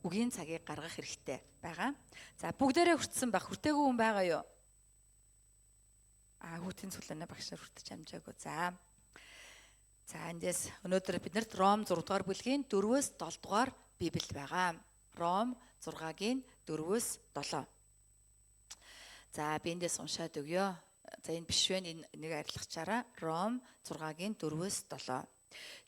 Үгийн цагийг гаргах хэрэгтэй байгаа. За, бүгдээрээ хүртсэн байх. Хүртээгүй хүн байгаа юу? А, хүүтийн цуглааны багшаар хүртэж амжаагүй. За. За, эндээс өнөөдөр биднэрт Ром 6 дугаар бүлгийн 4-өөс 7 дугаар Библи байгаа. Ром 6-гийн 4-өөс 7. За, би эндээс уншаад өгье. За, энэ биш вэ, энэ нэг арилгачаараа Ром 6-гийн 4-өөс 7.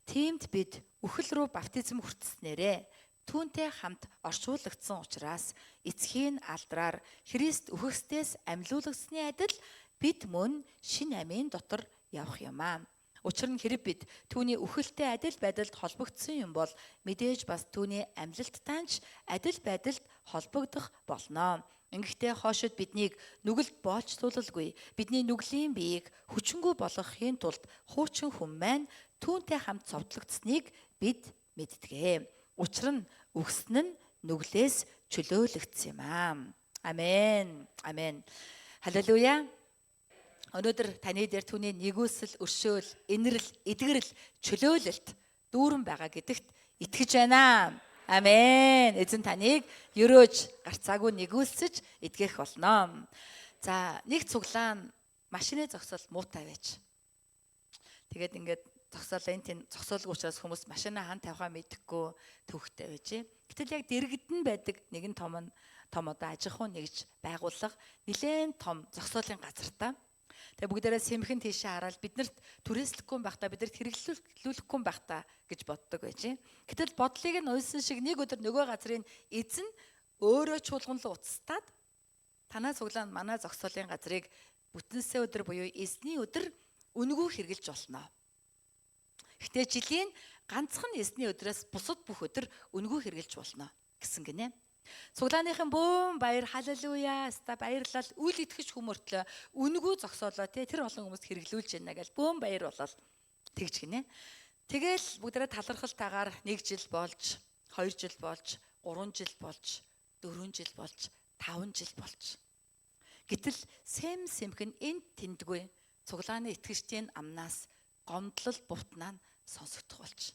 Тиймд бид үхэл рүү баптизм хүртснээрээ түүнтэй хамт орчуулагдсан учраас эцгийн алдраар Христ үхэгсдээс амьлуулагдсны адил бид мөн шинэ амийн дотор явах юм аа. Учир нь хэрэг бид түүний үхэлтэй адил байдалд холбогдсон юм бол мэдээж бас түүний амьлалттай ч адил байдалд холбогдох болно. Ингэхдээ хоошид биднийг нүгэлд боолчлуулалгүй, бидний нүглийн биеийг хүчингүй болгохын тулд хуучин хүн маань түүнтэй хамт цовдлогдсныг бид мэддэг. Учир нь үхсэн нь нүглээс чөлөөлөгдсөн юм аа. Амен. Амен. Халелуя. Өнөөдөр таны дээр түүний нигүүлсэл, өршөөл, инэрл, эдгэрэл, чөлөөлөлт дүүрэн байгаа гэдэгт итгэж байна. Амен. Эзэн таныг өрөөж, гарцаагүй нигүүлсэж эдгэх болно. За, нэг цуглаан машины зогсоол муутай байж. Тэгээд ингээд зогсоолоо, энэ тийм зогсоолгүй учраас хүмүүс машина хан тавихаа мэдэхгүй төвхтэй байжээ. Гэтэл яг дэргэдэн байдаг нэгэн том том одоо аж ахуй нэгж байгууллага нэлээд том зогсоолын газартай. Тэгээ бүгдээрээ сэмхэн тийшээ хараад биднэрт түрээслэхгүй байх та, биднэрт хэрэглүүлэхгүй байх та гэж боддог байжээ. Гэтэл бодлыг нь уйсан шиг нэг өдөр нөгөө газрын эзэн өөрөө чуулган руу уцтаад, танаа цуглаанд манай зогсоолын газрыг бүтэнсээ өдөр буюу эзний өдөр үнэгүй хэрэглэж болно. Гэтэ жилийн ганцхан эзний өдрөөс бусад бүх өдөр үнэгүй хэрэглэж болно гэсэн гинэ. Цуглааныхан бөөн баяр, халелуя, ста баярлал, үл итгэж хүмүүртлөө үнэгүй зогсоолоо те, тэр олон хүмүүст хэрэглүүлж байна гэж бөөн баяр болол тэгж гинэ. Тэгэл бүгдээрээ талархалтайгаар 1 жил болж, 2 жил болж, 3 жил болж, 4 жил болж, 5 жил болж. Гэтэл сэм сэмхэн энд тэндгүй цуглааны итгэжтийн амнаас гомдлол бутнаа нь сонсогдох болж.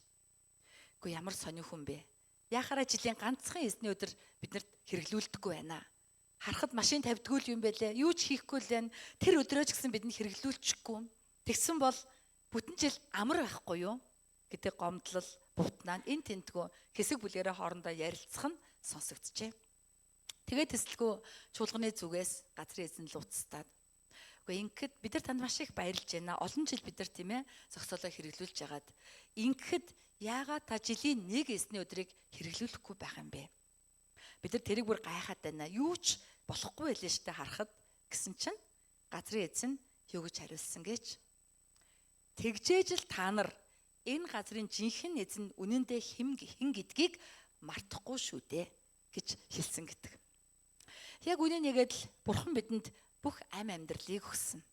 Үгүй, ямар сонин хүн бэ? Яхаараа жилийн ганцхан эзний өдөр биднэрт хэрэглүүлдэггүй байна. Харахад машин тавьдгүй л юм байлээ. Юу ч хийхгүй л байна. Тэр өдрөө ч гэсэн бидэнд хэрэглүүлчихгүй. Тэгсэн бол бүтэн жил амар байхгүй юу гэдэг гомдлол бутнаа энэ тентгүү хэсэг бүлгэрээ хоорондоо ярилцах нь сонсогджээ. Тэгээд тэсэлгүй чуулганы зүгээс газрын эзэн л уцтаад. Үгүй, ингээд бид нар танд маш их баярлж байна. Олон жил бид нар, тийм ээ, зогсоолоо хэрэглүүлж ягаад ингээд яагаад та жилийн нэг эзний өдрийг хэрэглүүлэхгүй байх юм бэ? Бид нар тэрийг бүр гайхаад байна. Юу ч болохгүй байлээ штэ харахад гэсэн чинь газрын эзэн юу гэж хариулсан гэж. Тэгжээж л та нар энэ газрын жинхэнэ эзэн үнэндээ хэн хэн гэдгийг мартахгүй шүү дээ гэж хэлсэн гэдэг. Яг үнэн нэгэд л бурхан бидэнд бүх ам амьдралыг өгсөн.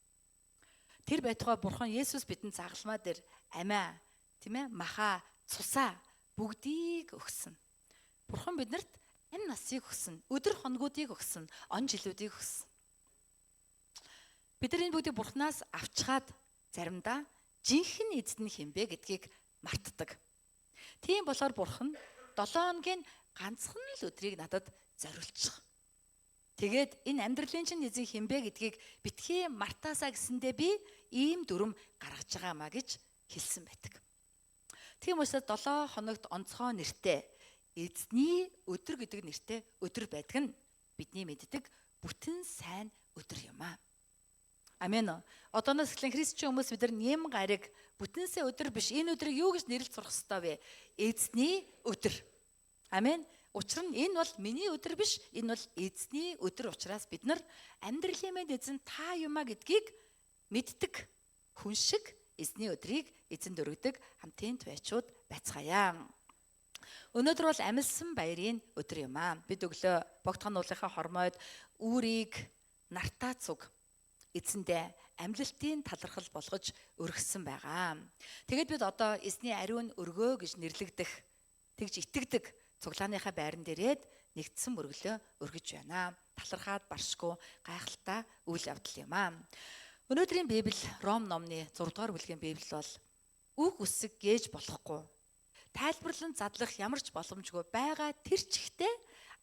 Тэр байтугай бурхан Есүс бидэнд загалмаа дээр амиа, тийм ээ, маха, цусаа бүгдийг өгсөн. Бурхан биднэрт амь насыг өгсөн, өдөр хоногуудыг өгсөн, он жилүүдийг өгсөн. Бид нар энэ бүгдийг бурхнаас авчгаад заримдаа жинхэнэ эзэн нь хэн бэ гэдгийг мартдаг. Тийм болохоор бурхан 7 хоногийн ганцхан л өдрийг надад зориулчих. Тэгээд энэ амьдралын чинь эзэн хэн бэ гэдгийг битгий мартаасаа гэсэндээ би ийм дүрм гаргаж байгаа маа гэж хэлсэн байдаг. Тийм учраас 7 хоногт онцгой нэртэй эзний өдөр гэдэг нэртэй өдөр байдаг нь бидний мэддэг бүтэн сайн өдөр юм аа. Амен. Одооноос эхлэн христчин хүмүүс бид нар нэм гариг бүтэнсээ өдөр биш, энэ өдрийг юу гэж нэрлэж сурах ёстой вэ? Эзний өдөр. Амен. Учир нь энэ бол миний өдөр биш, энэ бол эзний өдөр учраас бид нар амьдралын мэнд эзэн та юма гэдгийг мэддэг хүн шиг эзний өдрийг эзэнд өргөдөг хамтын туячуд байцгаая. Өнөөдөр бол амилсан баярын өдөр юм аа. Бид өглөө богдхон нуулынхаа хормойд үүрийг нартаа цуг эзэндээ амьлалтын талархал болгож өргөссөн байгаа. Тэгээд бид одоо эзний ариун өргөө гэж нэрлэгдэх, тэгж итгэдэг цуглааныхаа байран дээрээд нэгдсэн мөрөглөө өргөж байна. Талархаад баршгүй гайхалтай үйл явдал юм аа. Өнөөдрийн Библи Ром номны 6 дугаар бүлгийн Библи бол үг үсэг гээж болохгүй. Тайлбарлан задлах ямар ч боломжгүй байгаа тэр чигтээ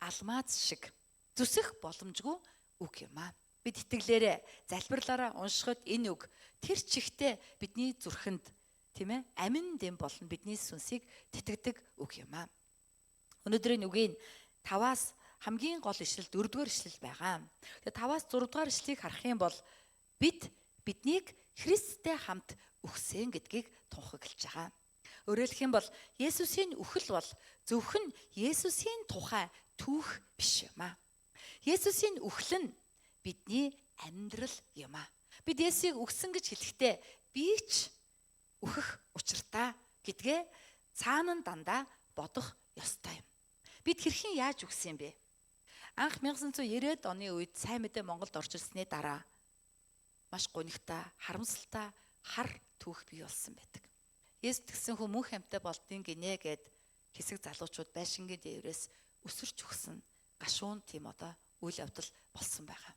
алмаз шиг зүсэх боломжгүй үг юм аа. Бид итгэлээрээ залбирлаараа уншихад энэ үг тэр чигтээ бидний зүрхэнд, тийм ээ, амин дэм болно, бидний сүнсийг тэтгэдэг үг юм аа. Өнөөдрийн үгийн 5-аас хамгийн гол ишлэл 4-р ишлэл байгаа. Тэгээ 5-аас 6-р ишлэлийг харах юм бол бид биднийг Христтэй хамт үхсэн гэдгийг тунхаглаж байгаа. Өөрөөр хэлэх юм бол Есүсийн үхэл бол зөвхөн Есүсийн тухай түүх биш юм аа. Есүсийн үхэл нь бидний амьдрал юм аа. Бид Есүсийг үхсэн гэж хэлэхдээ би ч үхэх учиртай гэдгээ цаана нь дандаа бодох ёстой юм. Бид хэрхэн яаж үхсэн юм бэ? Анх 1990-ад оны үед сайн мэдээ Монголд орж ирсний дараа маш гунигтай, харамсалтай хар түүх бий болсон байдаг. Есүс тэгсэн хүн мөнх амьтаа болдیں гинэ гэд хэсэг залуучууд байшингийн дээврээс өсөрч өгсөн гашуун тийм одоо үйл явдал болсон байгаа.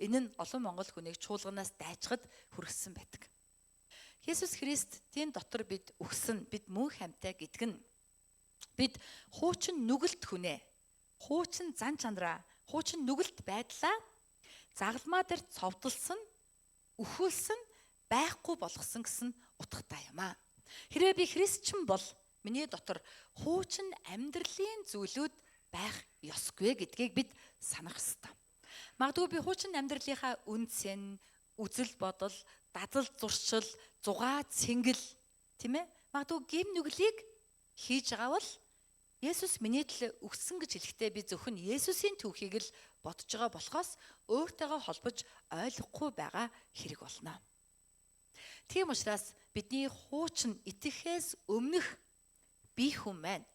Энэ нь олон монгол хүнийг чуулганаас дайчхад хүргэсэн байдаг. Есүс Христийн дотор бид үхсэн, бид мөнх амьтаа гэдэг нь бид хуучин нүгэлт хүнээ, хуучин зан чанараа, хуучин нүгэлт байдлаа загалмаа дээр цовдолсон, өхүүлсэн, байхгүй болгосон гэсэн утгатай юм аа. Хэрвээ би христчин бол миний дотор хуучин амьдралын зүйлүүд байх ёсгүй гэдгийг бид санах ёстой. Магадгүй би хуучин амьдралынхаа үнцэн, үзэл бодол, дадал зуршил, зугаа цэнгэл, тийм ээ? Магадгүй гим нүглийг хийж байгаа бол Есүс миний төлөө үхсэн гэж хэлэхдээ би зөвхөн Есүсийн түүхийг л бодож байгаа болохоос өөртөөгөө холбож ойлгохгүй байгаа хэрэг болно. Тийм учраас бидний хуучин итгэхээс өмнөх бие хүн маань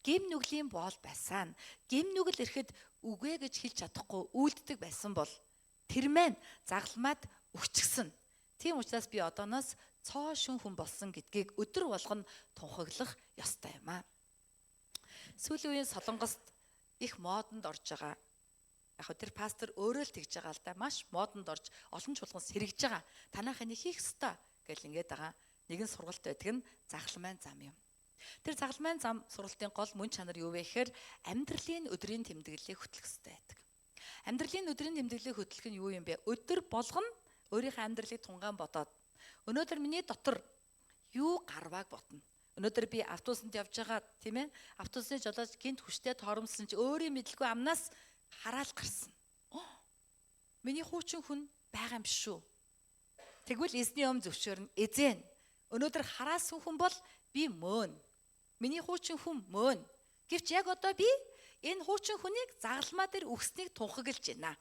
гим нүглийн боол байсан. Гим нүгэл ирэхэд үгүй гэж хэлж чадахгүй үйлддэг байсан бол тэр маань загалмаад өчгсөн. Тийм учраас би одооноос цоо шүн хүн болсон гэдгийг өдөр болгон тунхаглах ёстой юм аа. Сүүлийн үеийн Солонгост их модонд орж байгаа. Яг тэр пастор өөрөө л тэгж байгаа л да. Маш модонд орж олон чуулган сэргэж байгаа. Танайх энийг хийх ёстой гэл ингээд байгаа. Нэгэн сургалт байдаг нь загалмайн зам юм. Тэр загалмайн зам сургалтын гол мөн чанар юу вэ гэхээр амьдралын өдрийн тэмдэглэлийг хөтлөх ёстой байдаг. Амьдралын өдрийн тэмдэглэлийг хөтлөх нь юу юм бэ? Өдөр болгоно өөрийнхөө амьдралыг тунгаан бодоод өнөөдөр миний дотор юу гарвааг бодно. Өнөөдөр би автобусанд явж байгаа, тийм ээ? Автобусны жолооч гинт хүчтэй торомсон чи өөрийн мэдлгүй амнаас хараал гарсан. Миний хуучин хүн байгаа юм биш үү? Тэгвэл эзний өмнө зөвшөөрнө. Эзэн, өнөөдөр хараасан хүн бол би мөн. Миний хуучин хүн мөн. Гэвч яг одоо би энэ хуучин хүнийг загалмаа дээр үхснийг тунхаглаж байна.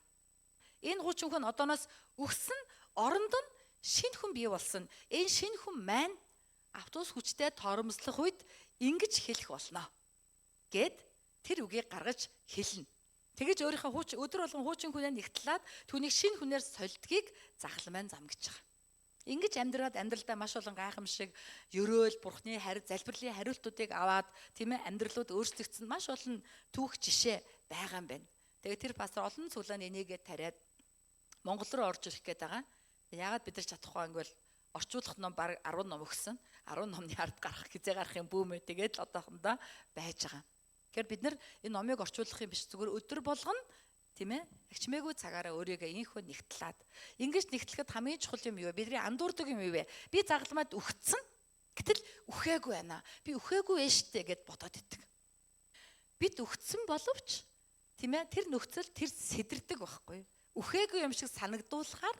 Энэ хуучин хүн одооноос үхсэн, оронд нь шинэ хүн бий болсон. Энэ шинэ хүн маань автобус хүчтэй торомслох үед ингэж хэлэх болно гэд тэр үгийг гаргаж хэлнэ. Тэгэж өөрийнхөө хуучин өдөр болгон хуучин хүнээ нэгтлээд түүнийг шинэ хүнээр сольдгийг загалмайн зам гэж байгаа. Ингэж амьдраад амьдралдаа маш олон гайхамшиг, ерөөл, бурхны харь, залбирлын хариултуудыг аваад, тийм ээ, амьдралууд өөрчлөгдсөн маш олон түүх жишээ байгаа юм байна. Тэгээд тэр пастор олон цуглааны энийгээ тариад Монгол руу орж ирэх гээд байгаа. Яагаад бид нар чадахгүй ангивал орчуулах ном баг 10 ном өгсөн. 10 номны ард гарах хизээ гарах юм бүүмээ тэгээд л одоохондоо байж байгаа. Тэгэхээр бид нар энэ номыг орчуулах юм биш, зүгээр өдөр болгоно, тийм ээ, агчмээгүй цагаараа өөрийгөө инхөө нэгтлээд ингэж нэгтлэхэд хамгийн чухал юм юу вэ? Бидний андуурдаг юм юу вэ? Би загалмаад үхсэн. Гэтэл үхээгүй байна. Би үхээгүй ээ штэ гэд бодоод идэг. Бид үхсэн боловч, тийм ээ, тэр нөхцөл тэр сэдэрдэг байхгүй. Үхээгүй юм шиг санагдуулахаар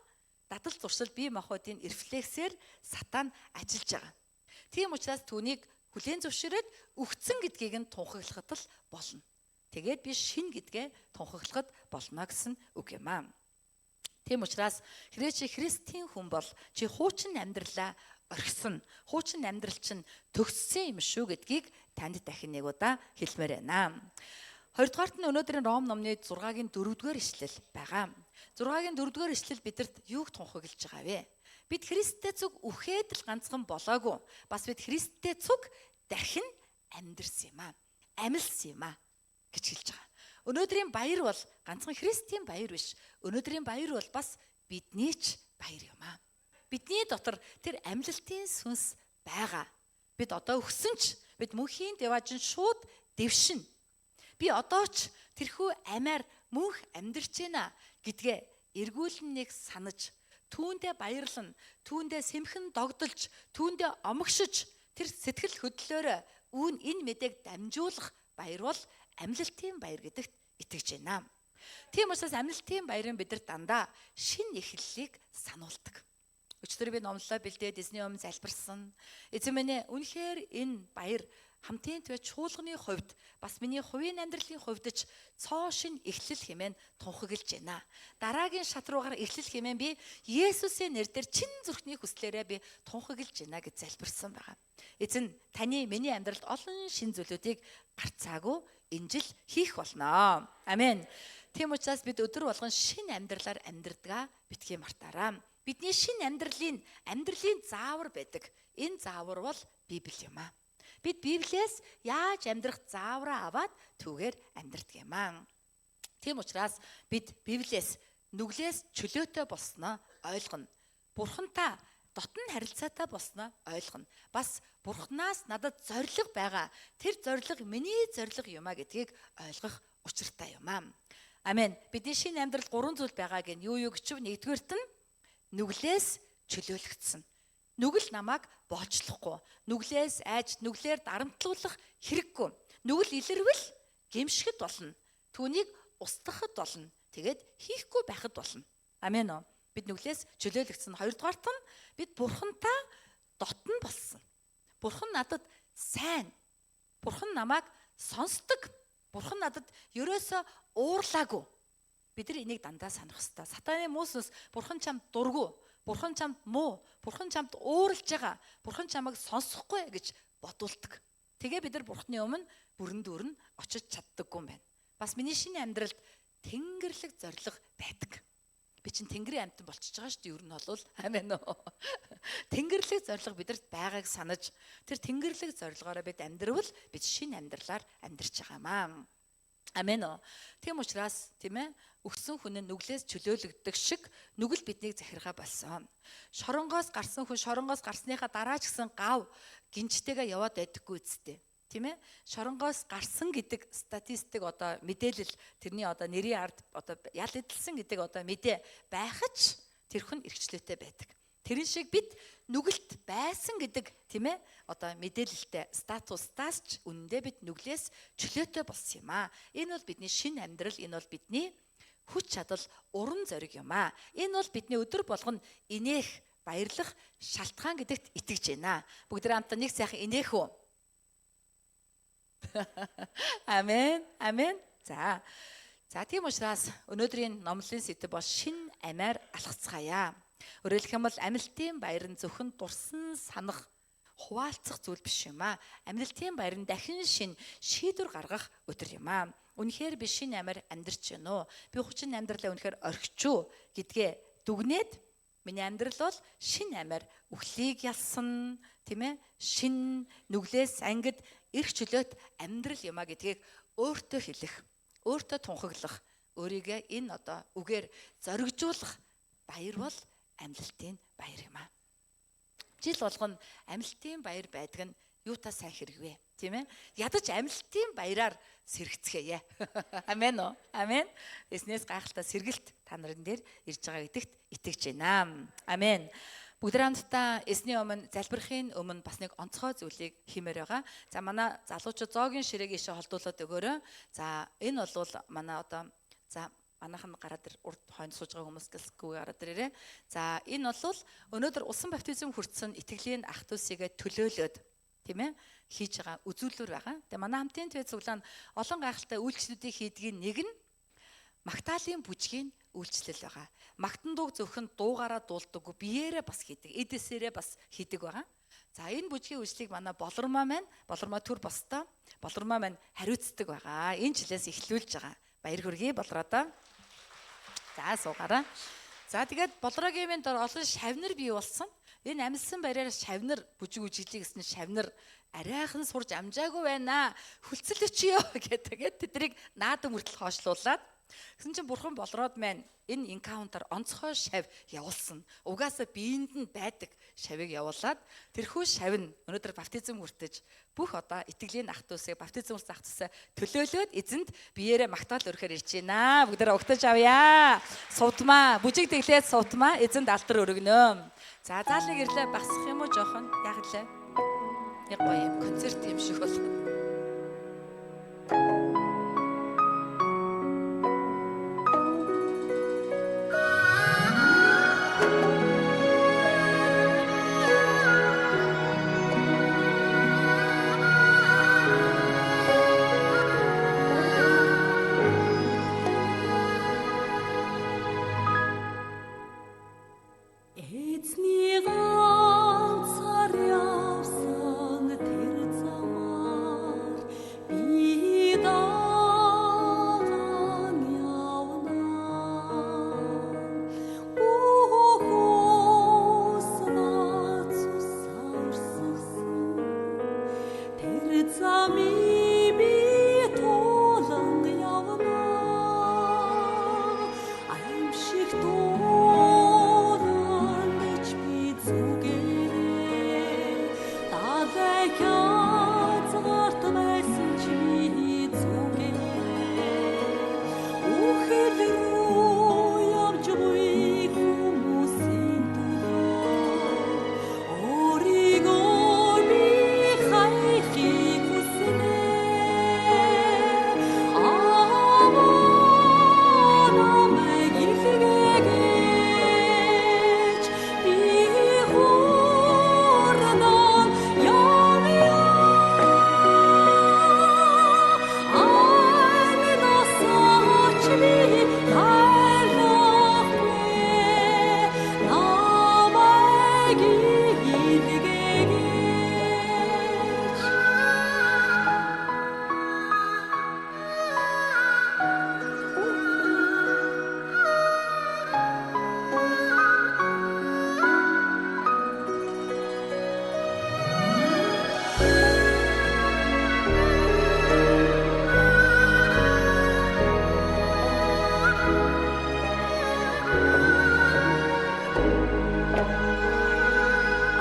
дадал зуршил бие махбодын рефлексээр сатан ажиллаж байгаа. Тийм учраас түүнийг хүлээн зөвшөөрөөд үхсэн гэдгийг нь тунхаглахад л болно. Тэгээд би шин гэдгээ тунхаглахад болно гэсэн үг юм аа. Тийм учраас хэрвээ чи Христийн хүн бол чи хуучин амьдралаа орхисон, хуучин амьдрал чинь төгссөн юм шүү гэдгийг танд дахин нэг удаа хэлмээр байна. Хоёрдугаарт нь өнөөдрийн Ром номны 6-гийн 4-р ишлэл байгаа. 6-гийн 4-р ишлэл бидэрт юуг тунхаглаж байгаа вэ? Бид Христтэй цуг үхээд л ганцхан болоогүй. Бас бид Христтэй цуг дахин амьдрсан юм аа. Амилсан юм аа гэж хэлж байгаа. Өнөөдрийн баяр бол ганцхан Христийн баяр биш. Өнөөдрийн баяр бол бас бидний ч баяр юм аа. Бидний дотор тэр амьлалтын сүнс байгаа. Бид одоо өгсөн ч, бид Бид мөнхийн деважин шууд дэвшин. Би одоо ч тэрхүү амиар мөнх амьдарч байна гэдгээ эргүүлэн нэг санаж, түүндээ баярлан, түүндээ сэмхэн догдолж, түүндээ омогшиж, тэр сэтгэл хөдлөлөөр үүн энэ мэдээг дамжуулах баяр бол амьлалтын баяр гэдэгт итгэж байна. Тийм учраас амьлалтын баярын бидэрт дандаа шинэ эхлэлийг сануулдаг. Өчигдөр би номлолоо бэлдээд эзний өмнө залбирсан. Эзэн минь ээ, үнэхээр энэ баяр хамтын түвэ чуулганы хувьд бас миний хувийн амьдралын хувьд ч цоо шин эхлэл хэмээн тунхаглаж байна. Дараагийн шат руугаар эхлэл хэмээн би Есүсийн нэрээр чин зүрхний хүслээрээ би тунхаглаж байна гэж залбирсан байгаа. Эзэн таны миний амьдралд олон шин зүйлүүдийг гарцаагүй энэ жил хийх болно. Амен. Тийм учраас бид өдөр болгон шин амьдралаар амьдрдгаа битгий мартаарай. Бидний шин амьдралын заавар байдаг. Энэ заавар бол Библи юм аа. Бид Библиэс яаж амьдрах заавраа аваад түүгээр амьдрдаг юм аа. Тийм учраас бид Библиэс нүглээс чөлөөтэй болсноо ойлгоно. Бурхантай дотн харилцаатай болсноо ойлгоно. Бас Бурханаас надад зориг байгаа. Тэр зориг миний зориг юм а гэдгийг ойлгох учиртай юм аа. Амен. Бидний шинэ амьдрал гурван зүйл байгааг нь юу юу гэчв? Нэгдүгээрт нь нүглээс чөлөөлөгдсөн. Нүгэл намайг боолчлохгүй. Нүглээс айж, нүглээр дарамтлуулах хэрэггүй. Нүгэл илэрвэл гэмшихэд болно. Түүнийг устгахад болно. Тэгээд хийхгүй байхад болно. Амен үү? Бид нүглээс чөлөөлөгдсөн. Хоёрдугаарт нь бид Бурхантай дотн болсон. Бурхан надад сайн. Бурхан намайг сонсдог. Бурхан надад ерөөсөө уурлаагүй. Бид нар энийг дандаа санах ёстой. Сатаны муу сүнс Бурхан чамд дургүй, Бурхан чамд муу, Бурхан чамд ууралж байгаа, Бурхан чамайг сонсохгүй гэж бодуулдаг. Тэгээ бид нар Бурханы өмнө бүрэн дүүрэн очиж чаддаггүй юм байна. Бас миний шинэ амьдралд тэнгэрлэг зориг байдаг. Би чинь тэнгэрийн амьтан болчихж байгаа шүү дээ. Ер нь бол амен үү. Тэнгэрлэг зориг бидэрт байгааг санаж тэр тэнгэрлэг зорилгоороо бид амьдрвал бид шинэ амьдралаар амьдарч байгаа маа. Амен үү. Тийм учраас тийм өгсөн хүн нь нүглээс чөлөөлөгддөг шиг нүгэл биднийг захиргаа болсон. Шоронгоос гарсан хүн шоронгоос гарсныхаа дараа ч гэсэн гав гинжтэйгээ яваад байдаггүй үсттэй. Тийм шоронгоос гарсан гэдэг статистик одоо мэдээлэл тэрний одоо нэрийн ард одоо ял эдэлсэн гэдэг одоо мэдээ байхад ч тэр хүн эрхчлөөтэй байдаг. Тэрэн шиг бид нүгэлт байсан гэдэг тийм одоо мэдээлэлтэй статустаас ч үнэндээ бид нүглээс чөлөөтэй болсон юм аа. Энэ бол бидний шинэ амьдрал, энэ бол бидний хүч чадал, урам зориг юм аа. Энэ бол бидний өдөр болгоно инээх, баярлах шалтгаан гэдэгт итгэж байна. Бүгд хамтдаа нэг сайхан инээх үү? Амен. Амен. За. За тийм учраас өнөөдрийн номлолын сэдэв бол шин амиар алхацгаая. Өөрөөр хэлэх юм бол амьлтын баяр нь зөвхөн дурсан санах, хуваалцах зүйл биш юм аа. Амьлтын баяр нь дахин шин шийдвэр гаргах өдөр юм аа. Үнэхээр би шин амиар амьдарч байна уу? Би хүчин амьдралаа үнэхээр орхич уу гэдгээ дүгнээд миний амьдрал бол шин амиар үхлийг ялсан, тийм шин нүглээс ангид эрх чөлөөт амьдрал юм а гэдгийг өөртөө хэлэх, өөртөө тунхаглах, өөрийгөө энэ одоо үгээр зоригжуулах баяр бол амьлалтын баяр юм а. Жил болгоно амьлалтын баяр байдаг нь юутаа сайн хэрэг вэ? Тийм Ядаж амьлалтын баяраар сэргэцгээе. Амен үү? Амен. Эзнээс гайхалтай сэргэлт та нарын дээр ирж байгаа гэдэгт итгэж байна. Амен. Бүгд хамтдаа эзний өмнө залбирахын өмнө бас нэг онцгой зүйлийг хиймээр байгаа. За манай залуучууд зоогийн ширээг ийшээ холдуулаад өгөөрэй. За энэ бол манай одоо за манайхан гараад ир урд хойно сууж байгаа хүмүүс гэлсгүй гараад ирээрээ. За энэ бол өнөөдөр усан баптизм хүртсэн итгэлийн ах дүүсийгээ төлөөлөөд тийм хийж байгаа үзүүлвэр байгаа. Тэгээ манай хамтын твэ цуглаан олон гайхалтай үйлчлэлүүдийг хийдгийн нэг нь Магдалины бүжгийн үйлчлэл байгаа. Магтан дууг зөвхөн дуугаараа дуулдаггүй, биеэрээ бас хийдэг, эдээсээрээ бас хийдэг байгаа. За энэ бүжгийн үйлчлэлийг манай Болормоо маань, Болормоо төр бостой, Болормоо маань хариуцдаг байгаа. Энэ жилээс эхлүүлж байгаа. Баяр хүргэе Болроодоо. За суугаараа. За тэгээд Болроогийн минь дор олон шавнар бий болсон. Энэ амилсан бариар шавнар бүжиг үжиглэе гэсэн шавнар арайхан сурж амжаагүй байна. Хүлцэл өчиё гэдэг. Тэгээд тэднийг наадам хүртэл хоошлуулад Тэгсэн чинь бурхан болроод маань энэ encounter онцгой шав явуулсан. Угаасаа биеинд нь байдаг шавыг явуулаад тэрхүү шав нь өнөөдөр баптизм хүртэж бүх одоо итгэлийн ах дүүсээ баптизм хүртсэн ах дүүсээ төлөөлөөд эзэнд биеэрээ магтаал өргөхөөр ирж байна. Бүгдээрээ угтаж авъя. Сувдмаа, бүжиг тэглээд сувдмаа эзэнд алдар өргөнөө. За заалыг ирлээ багсах юм уу жоохон? Яг лээ. Яг гоё юм концерт юм шиг болно. Эзний ганцаар явсан тэр замаар би даган явна. Бүх ус бацус савссан тэр замыг би тулан явна. Аимшиг дууланд ч би зүгээрээ далай хязгаарт байсан ч би зүгээрээ үхэл рүү явж буй хүмүүсийн төлөө өөрийгөө би хайхыг хүснэ. Аваа намайг илгээгээч, би хурдан явъя. Амнаас ч би хайрлахгүй, намайг илгээгээч.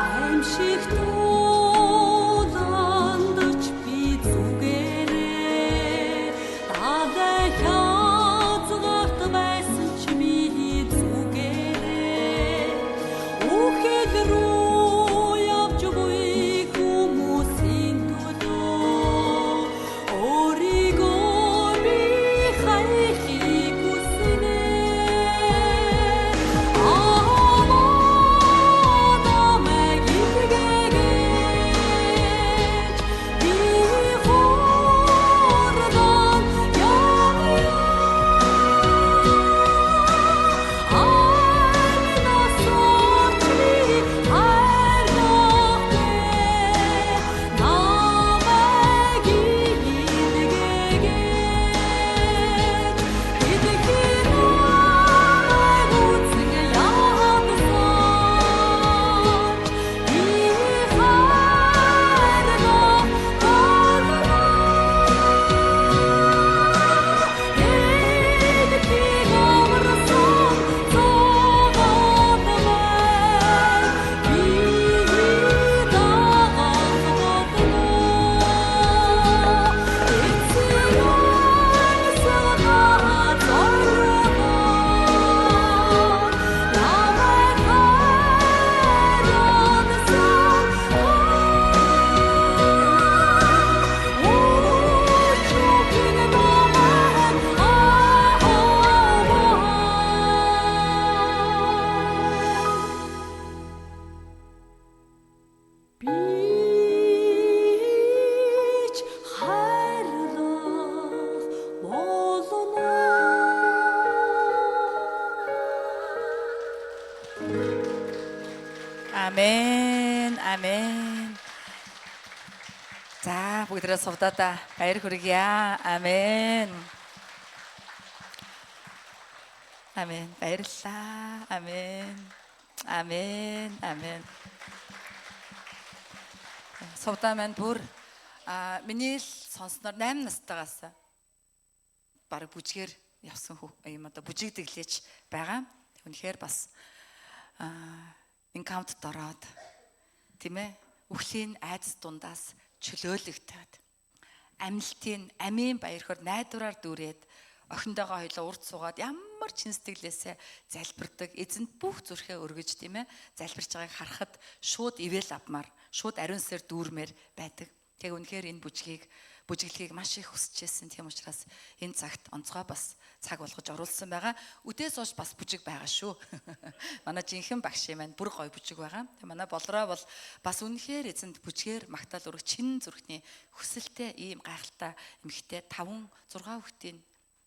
Аимшиг дууланд ч би зүгээрээ далай хязгаарт байсан ч би зүгээрээ үхэл рүү явж буй хүмүүсийн төлөө өөрийгөө би хайхыг хүснэ. Аваа намайг илгээгээч, би хурдан явъя. Амнаас ч би хайрлахгүй, намайг илгээгээч. Дэлхийн намайг үзэн ядсан ч би хайрлах болно. Дэлхийг аварсан зовоон маань би дагалах болно. Эцсийн амьсгалаа зориулан намайг хайрласан Өчүүхэн намайг аваа. Би ч хайрлах болно. Амен. Амен. За бүгдээрээ сувдаадаа баяр хүргье. Амен. Амен. Баярлалаа. Амен. Амен. Амен. Сувдаа маань бүр миний л сонсноор 8 настайгаас бараг бүжгээр явсан юм одоо бүжигдэглэж байгаа. Үнэхээр бас encounter ороод, тийм ээ, үхлийн айдас дундаас чөлөөлөгдөд, амьлтын амийн баярхаар найдвараар дүүрээд, охиндоогоо хоёлоо урд суугаад ямар чин сэтгэлээсээ залбирдаг, эзэнд бүх зүрхээ өргөж, тийм ээ, залбирч байгааг харахад шууд ивэл авмаар, шууд ариун сүнсээр дүүрмээр байдаг. Тэгээ үнэхээр энэ бүжгийг бүжиглэхийг маш их хүсэж байсан. Тийм учраас энэ цагт онцгой бас цаг болгож оруулсан байгаа. Үдээс хойш бас бүжиг байгаа шүү. Манай жинхэнэ багш юм байна. Бүр гоё бүжиг байгаа. Тэгээ манай Болроо бол бас үнэхээр эзэнд бүжгээр магтаал өргөх чин зүрхний хүсэлтэй ийм гайхалтай эмэгтэй, 5 6 хүүхдийн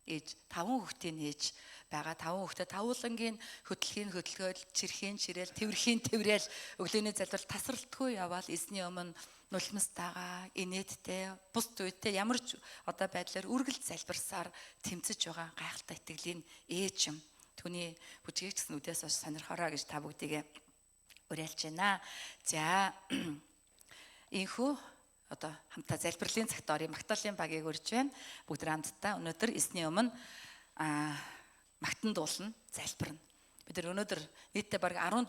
ээж, 5 хүүхдийн ээж байгаа. 5 хүүхдээ тавуулангийн хөдөлхийн хөдөлгөөл, чирхийн чирээл, тэвэрхийн тэврээл, өглөөний залбирал тасралтгүй яваал эзний өмнө нулимстайгаа, инээдтэй, бус үедээ ямар ч одоо байдлаар үргэлж залбирсаар тэмцэж байгаа гайхалтай итгэлийн ээж юм. Түүний бүжгийг ч гэсэн үдээс хойш сонирхороо гэж та бүгдийг уриалж байна. За, инхүү одоо хамтаа залбирлын цагт орё. Магтаалын багийг урьж байна. Бүгд хамтдаа өнөөдөр эзний өмнө магтан дуулна, залбирна. Бид нар өнөөдөр нийтдээ бараг 10